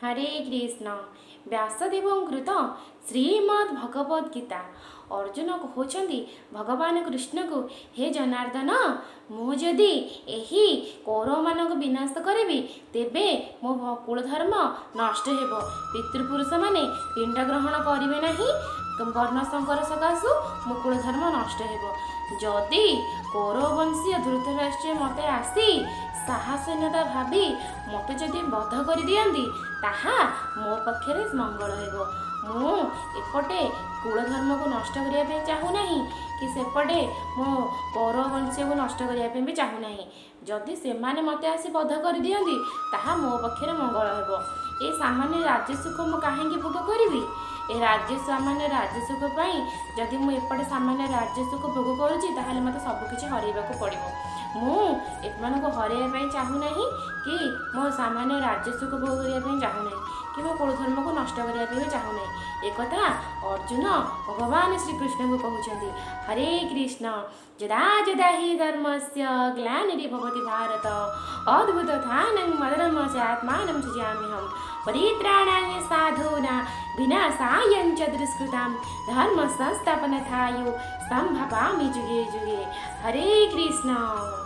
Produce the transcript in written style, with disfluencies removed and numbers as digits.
ହରେ କୃଷ୍ଣ। ବ୍ୟାସଦେବଙ୍କୃତ ଶ୍ରୀମଦ୍ ଭଗବଦ୍ ଗୀତା। ଅର୍ଜୁନ କହୁଛନ୍ତି ଭଗବାନ କୃଷ୍ଣକୁ, ହେ ଜନାର୍ଦ୍ଦନ, ମୁଁ ଯଦି ଏହି କୌରବମାନଙ୍କୁ ବିନାଶ କରିବି, ତେବେ ମୋ କୁଳଧର୍ମ ନଷ୍ଟ ହେବ। ପିତୃପୁରୁଷମାନେ ପିଣ୍ଡ ଗ୍ରହଣ କରିବେ ନାହିଁ। ବର୍ଣ୍ଣଶଙ୍କର ସକାଶୁ ମୋ କୁଳଧର୍ମ ନଷ୍ଟ ହେବ। ଯଦି କୌରବଂଶୀୟ ଧୃତରାଷ୍ଟ୍ର ମୋତେ ଆସି ସାହସହୀନତା ଭାବି ମୋତେ ଯଦି ବଧ କରିଦିଅନ୍ତି, ତାହା ମୋ ପକ୍ଷରେ ମଙ୍ଗଳ ହେବ। ମୁଁ ଏପଟେ କୁଳଧର୍ମକୁ ନଷ୍ଟ କରିବା ପାଇଁ ଚାହୁଁନାହିଁ କି ସେପଟେ ମୋ କୌରବ ବଂଶୀୟକୁ ନଷ୍ଟ କରିବା ପାଇଁ ବି ଚାହୁଁନାହିଁ। ଯଦି ସେମାନେ ମୋତେ ଆସି ବଧ କରିଦିଅନ୍ତି, ତାହା ମୋ ପକ୍ଷରେ ମଙ୍ଗଳ ହେବ। ଏ ସାମାନ୍ୟ ରାଜ୍ୟ ସୁଖ ମୁଁ କାହିଁକି ଭୋଗ କରିବି? ଏ ରାଜ୍ୟ, ସାମାନ୍ୟ ରାଜ୍ୟ ସୁଖ ପାଇଁ ଯଦି ମୁଁ ଏପଟେ ସାମାନ୍ୟ ରାଜ୍ୟ ସୁଖ ଭୋଗ କରୁଛି, ତାହେଲେ ମୋତେ ସବୁକିଛି ହରାଇବାକୁ ପଡ଼ିବ। ମୁଁ ଏମାନଙ୍କୁ ହରାଇବା ପାଇଁ ଚାହୁଁନାହିଁ କି ମୋ ସାମାନ୍ୟ ରାଜ୍ୟ ସୁଖ ଭୋଗ କରିବା ପାଇଁ ଚାହୁଁନାହିଁ କି ମୋ କୁଳଧର୍ମକୁ ନଷ୍ଟ କରିବା ପାଇଁ ବି ଚାହୁଁନାହିଁ। ଏକଥା ଅର୍ଜୁନ ଭଗବାନ ଶ୍ରୀକୃଷ୍ଣଙ୍କୁ କହୁଛନ୍ତି। ହରେ କୃଷ୍ଣ। ଯଦା ଯଦା ହି ଧର୍ମସ୍ୟ ଗ୍ଲାନିର୍ଭବତି ଭାରତ, ଅଭ୍ୟୁତ୍ଥାନମ୍ ଅଧର୍ମସ୍ୟ ଆତ୍ମାନଂ ସୃଜାମ୍ୟହम्, ପରିତ୍ରାଣାୟ ସାଧୂନାଂ ବିନାଶାୟ ଚ ଦୁଷ୍କୃତାଂ, ଧର୍ମ ସଂସ୍ଥାପନାର୍ଥାୟ ସମ୍ଭବାମି ଯୁଗେ ଯୁଗେ। ହରେ କୃଷ୍ଣ।